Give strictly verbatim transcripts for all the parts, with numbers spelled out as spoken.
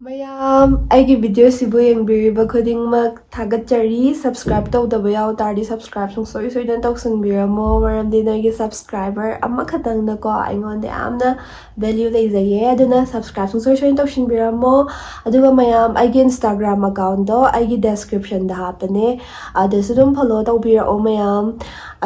ꯃꯌꯥꯝ, ꯑꯩꯒꯤ ꯚꯤꯗꯤꯑꯣꯁꯤꯕꯨ ꯌꯦꯡꯕꯤꯔꯤꯕ ꯈꯨꯗꯤꯡꯃꯛ ꯊꯥꯒꯠꯆꯔꯤ꯫ ꯁꯕꯁꯀ꯭ꯔꯥꯏꯕ ꯇꯧꯗꯕ ꯌꯥꯎ ꯇꯥꯔꯗꯤ, ꯁꯕꯁꯀ꯭ꯔꯥꯏꯕ ꯁꯨꯡꯁꯣꯏ ꯁꯣꯏꯗꯅ ꯇꯧꯁꯤꯟꯕꯤꯔꯝꯃꯣ, ꯃꯔꯝꯗꯤ ꯅꯣꯏꯒꯤ ꯁꯕꯁꯀ꯭ꯔꯥꯏꯕꯔ ꯑꯃꯈꯛꯇꯪꯅꯀꯣ ꯑꯩꯉꯣꯟꯗ ꯌꯥꯝꯅ ꯚꯦꯂ꯭ꯌꯨ ꯂꯩꯖꯩꯌꯦ꯫ ꯑꯗꯨꯅ ꯁꯕꯁꯀ꯭ꯔꯥꯏꯕ ꯁꯨꯡꯁꯣꯏ ꯁꯣꯏꯗꯅ ꯇꯧꯁꯤꯟꯕꯤꯔꯝꯃꯣ꯫ ꯑꯗꯨꯒ ꯃꯌꯥꯝ, ꯑꯩꯒꯤ ꯏꯟꯁꯇꯥꯒ꯭ꯔꯥꯝ ꯑꯦꯀꯥꯎꯟꯗꯣ ꯑꯩꯒꯤ ꯗꯦꯁꯀ꯭ꯔꯤꯞꯁꯟꯗ ꯍꯥꯞꯄꯅꯦ, ꯑꯗꯨꯁꯨ ꯑꯗꯨꯝ ꯐꯣꯂꯣ ꯇꯧꯕꯤꯔꯛꯑꯣ ꯃꯌꯥꯝ꯫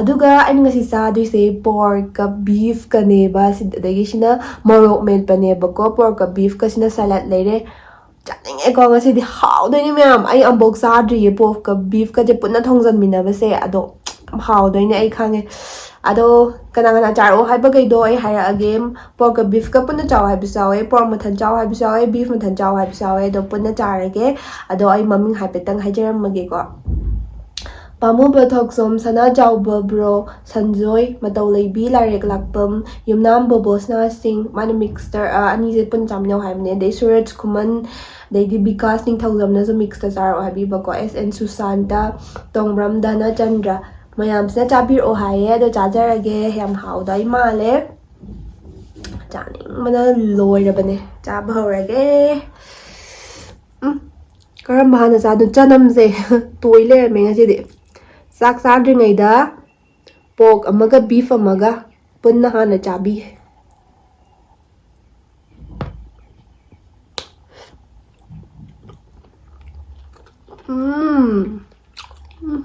ꯑꯗꯨꯒ ꯑꯩꯅ ꯉꯁꯤ ꯆꯥꯗꯣꯏꯁꯦ ꯄꯣꯔꯛꯀ ꯕꯤꯐꯀꯅꯦꯕ, ꯁꯤ-, ꯑꯗꯒꯤ ꯁꯤꯅ ꯃꯣꯔꯣꯛ ꯃꯦꯠꯄꯅꯦꯕꯀꯣ, ꯄꯣꯔꯛꯀ ꯕꯤꯐꯀꯁꯤꯅ ꯁꯂꯥꯗ ꯂꯩꯔꯦ꯫ ꯆꯥꯅꯤꯡꯉꯦꯀꯣ, ꯉꯁꯤꯗꯤ ꯍꯥꯎꯗꯣꯏꯅꯦ ꯃꯌꯥꯝ꯫ ꯑꯩ ꯑꯝꯕꯣꯛ ꯆꯥꯗ꯭ꯔꯤꯌꯦ ꯄꯣꯔꯛꯀ ꯕꯤꯐꯀꯁꯦ ꯄꯨꯟꯅ ꯊꯣꯡꯖꯟꯃꯤꯟꯅꯕꯁꯦ, ꯑꯗꯣ ꯌꯥꯝ ꯍꯥꯎꯗꯣꯏꯅꯦ ꯑꯩ ꯈꯪꯉꯦ꯫ ꯑꯗꯣ ꯀꯅꯥ ꯀꯅꯥ ꯆꯥꯔꯛꯑꯣ ꯍꯥꯏꯕꯈꯩꯗꯣ ꯑꯩ ꯍꯥꯏꯔꯛꯑꯒꯦ꯫ ꯄꯣꯔꯛꯀ ꯕꯤꯐꯀ ꯄꯨꯟꯅ ꯆꯥꯎ ꯍꯥꯏꯕꯁꯨ ꯌꯥꯎꯋꯦ, ꯄꯣꯔꯛ ꯃꯊꯟ ꯆꯥꯎ ꯍꯥꯏꯕꯁꯨ ꯌꯥꯎꯋꯦ, ꯕꯤꯐ ꯃꯊꯟ ꯆꯥꯎ ꯍꯥꯏꯕꯁꯨ ꯌꯥꯎꯋꯦ꯫ ꯑꯗꯣ ꯄꯨꯟꯅ ꯆꯥꯔꯒꯦ꯫ ꯑꯗꯣ ꯑꯩ ꯃꯃꯤꯡ ꯍꯥꯏꯐꯦꯠꯇꯪ ꯍꯥꯏꯖꯔꯝꯃꯒꯦꯀꯣ꯫ ꯄꯥꯝꯃꯨꯕ ꯊꯣꯛꯆꯣꯝ, ꯁꯅꯥ ꯆꯥꯎꯕ ꯕ꯭ꯔꯣ, ꯁꯟꯖꯣꯏ, ꯃꯇꯧ ꯂꯩꯕꯤ, ꯂꯥꯏꯔꯦꯛ ꯂꯥꯛꯄꯝ, ꯌꯨꯝꯅꯥꯝ ꯕꯣꯕꯣ, ꯁꯅꯥ ꯁꯤꯡ, ꯃꯥꯅ ꯃꯤꯛꯁꯇꯔ, ꯑ, ꯑꯅꯤꯁꯦ ꯄꯨꯟ ꯆꯥꯃꯤꯟꯅꯧ ꯍꯥꯏꯕꯅꯦ꯫ ꯑꯗꯩ ꯁꯨꯔꯖ ꯈꯨꯃꯟ, ꯑꯗꯩꯗꯤ ꯕꯤꯀꯥꯁ ꯅꯤꯡꯊꯧꯖꯝꯅꯁꯨ ꯃꯤꯛꯁꯇ ꯆꯥꯔꯛꯑꯣ ꯍꯥꯏꯕꯤꯕꯀꯣ꯫ ꯑꯦꯁ ꯑꯦꯟ ꯁꯨꯁꯥꯟꯇ, ꯇꯣꯡꯕ꯭ꯔꯝ ꯙꯅꯆꯟꯗ꯭ꯔ, ꯃꯌꯥꯝꯁꯤꯅ ꯆꯥꯕꯤꯔꯛꯑꯣ ꯍꯥꯏꯌꯦ꯫ ꯑꯗꯣ ꯆꯥꯖꯔꯒꯦ꯫ ꯌꯥꯝ ꯍꯥꯎꯗꯣꯏ ꯃꯥꯜꯂꯦ꯫ ꯆꯥꯅꯤꯡꯕꯅ ꯂꯣꯏꯔꯕꯅꯦ꯫ ꯆꯥꯕ ꯍꯧꯔꯒꯦ꯫ ꯎꯝ, ꯀꯔꯝꯕ ꯍꯥꯟꯅ ꯆꯥꯗꯣꯏꯅꯣ? ꯆꯅꯝꯁꯦ ꯇꯣꯏ ꯂꯩꯔꯝꯃꯦ ꯉꯁꯤꯗꯤ꯫ ꯆꯥꯛ ꯆꯥꯗ꯭ꯔꯤꯉꯩꯗ ꯄꯣꯔꯛ ꯑꯃꯒ ꯕꯤꯐ ꯑꯃꯒ ꯄꯨꯟꯅ ꯍꯥꯟꯅ ꯆꯥꯕꯤꯒꯦ꯫ ꯎꯝ꯫ ꯎꯝ꯫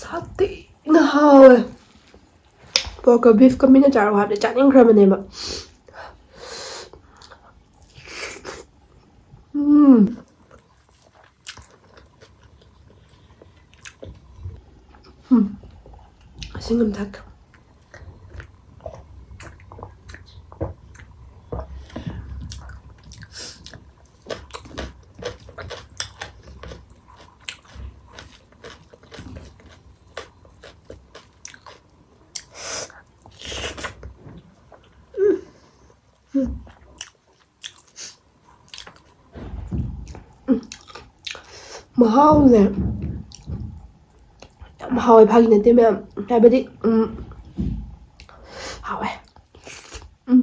ꯁꯥꯊꯤꯅ ꯍꯥꯎꯋꯦ꯫ ꯄꯣꯔꯛꯀ ꯕꯤꯐꯀ ꯃꯤꯅ ꯆꯥꯔꯛꯑꯣ ꯍꯥꯏꯕꯗ ꯆꯥꯅꯤꯡꯈ꯭ꯔꯕꯅꯦꯕ꯫ ꯎꯝ꯫ ꯎꯝ꯫ ꯏꯁꯤꯡ ꯑꯃ ꯊꯛꯀꯦ꯫ ꯃꯍꯥꯎꯁꯦ ꯌꯥꯝ ꯍꯥꯎꯋꯦ, ꯐꯥꯒꯤ ꯅꯠꯇꯦ ꯃꯌꯥꯝ, ꯍꯥꯏꯕꯗꯤ ꯎꯝ, ꯍꯥꯎꯋꯦ꯫ ꯎꯝ꯫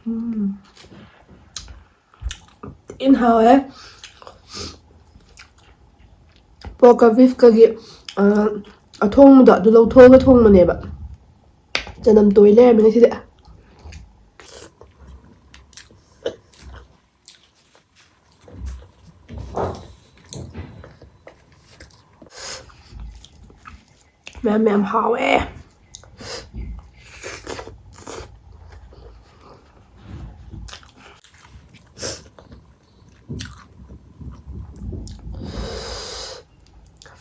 ꯎꯝ꯫ ꯊꯤꯅ ꯍꯥꯎꯋꯦ꯫ ꯄꯣꯔꯛꯀ ꯕꯤꯐꯀꯒꯤ ꯑꯊꯣꯡꯕꯗꯣ ꯑꯗꯨ ꯂꯧꯊꯣꯛꯑꯒ ꯊꯣꯡꯕꯅꯦꯕ꯫ ꯆꯅꯝ ꯇꯣꯏ ꯂꯩꯔꯝꯃꯦ ꯉꯁꯤꯗꯤ꯫ ꯃꯌꯥꯝ ꯃꯌꯥꯝ ꯍꯥꯎꯋꯦ꯫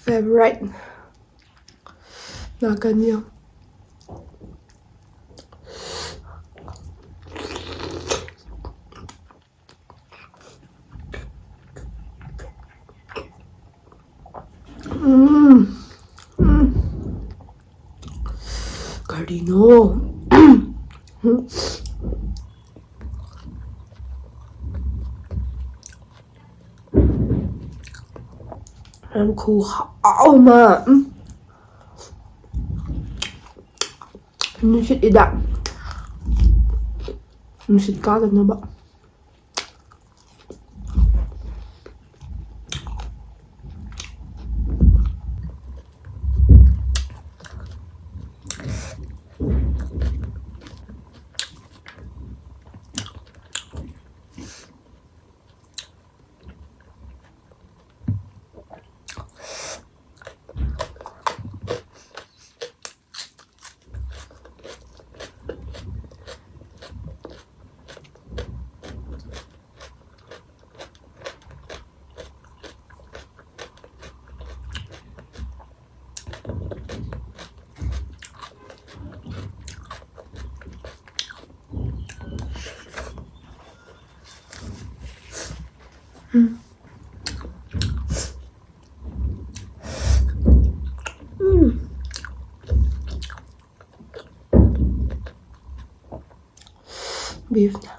Favorite ꯅꯥꯀꯟ ꯌꯦꯡꯉꯨ꯫ ꯎꯝ꯫ ꯎꯝ꯫ ꯀꯔꯤꯅꯣ? ꯌꯥꯝ ꯈꯨꯍꯥꯎ ꯑꯃ꯫ ꯎꯝ꯫ ꯅꯨꯡꯁꯤꯠ ꯍꯤꯗꯥꯛ꯫ ꯅꯨꯡꯁꯤꯠ ꯀꯥꯗꯅꯕ꯫ ꯎꯝ꯫ ꯎꯝ꯫ ꯕꯤꯐꯅꯦ꯫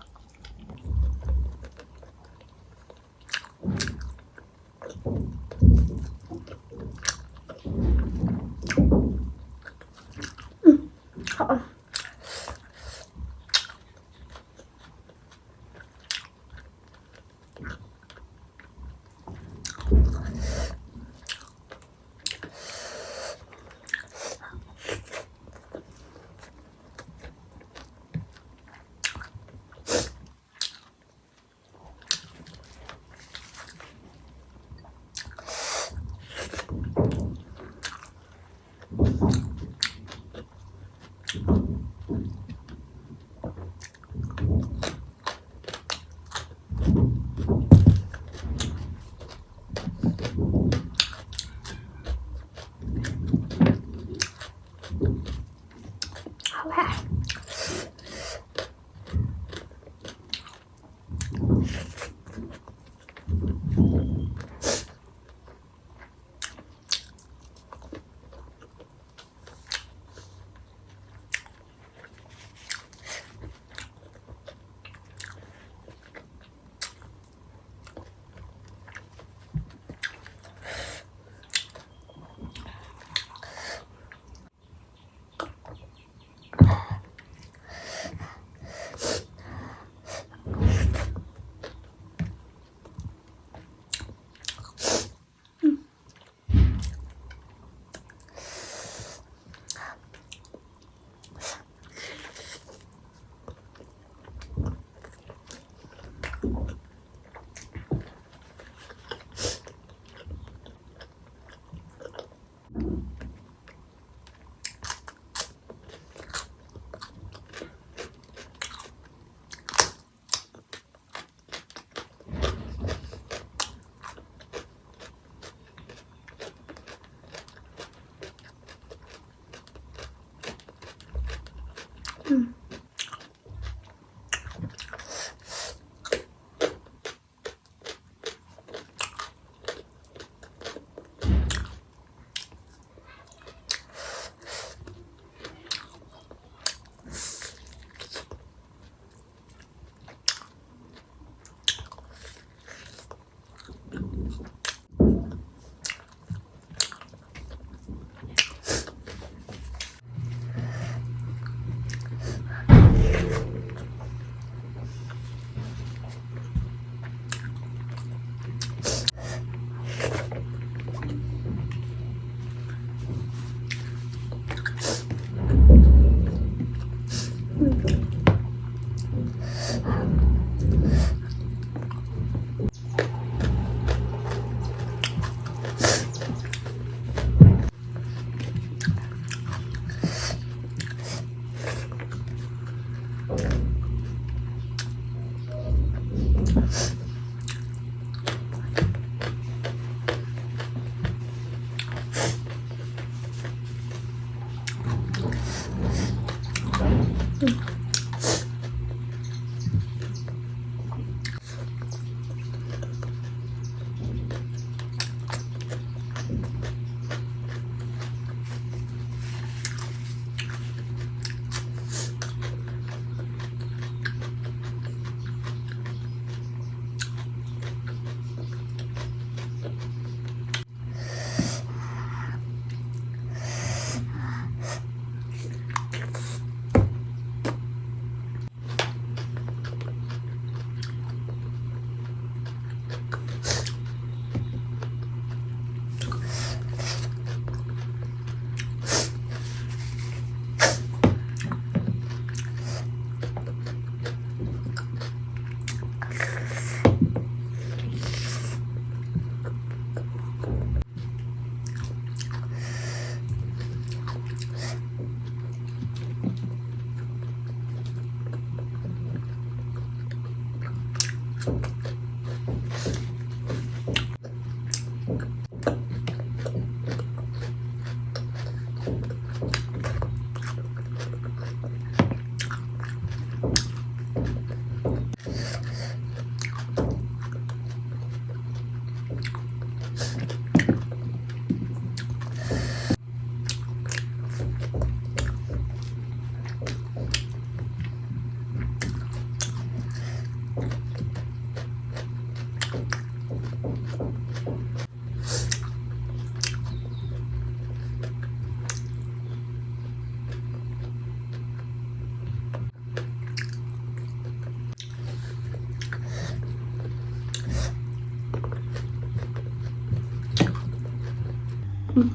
ꯎꯝ,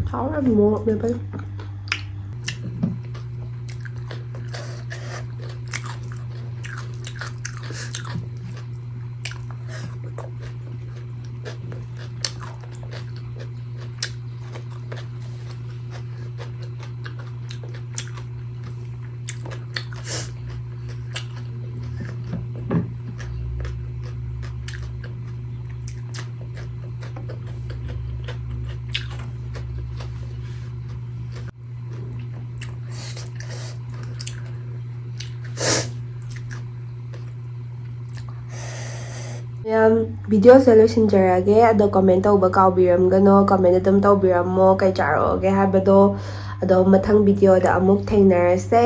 ꯊꯥꯎ ꯌꯥꯝ ꯃꯣꯔꯣꯛ ꯃꯦꯠꯄꯩ꯫ ꯃꯌꯥꯝ, videoꯁꯦ ꯂꯣꯏꯁꯤꯟꯖꯔꯒꯦ꯫ ꯑꯗꯣ comment ꯇꯧꯕ ꯀꯥꯎꯕꯤꯔꯝꯒꯅꯣ, comment ꯑꯗꯨꯝ ꯇꯧꯕꯤꯔꯝꯃꯣ ꯀꯩ ꯆꯥꯔꯛꯑꯣꯒꯦ ꯍꯥꯏꯕꯗꯣ꯫ ꯑꯗꯣ ꯃꯊꯪ videoꯗ ꯑꯃꯨꯛ ꯊꯦꯡꯅꯔꯁꯦ꯫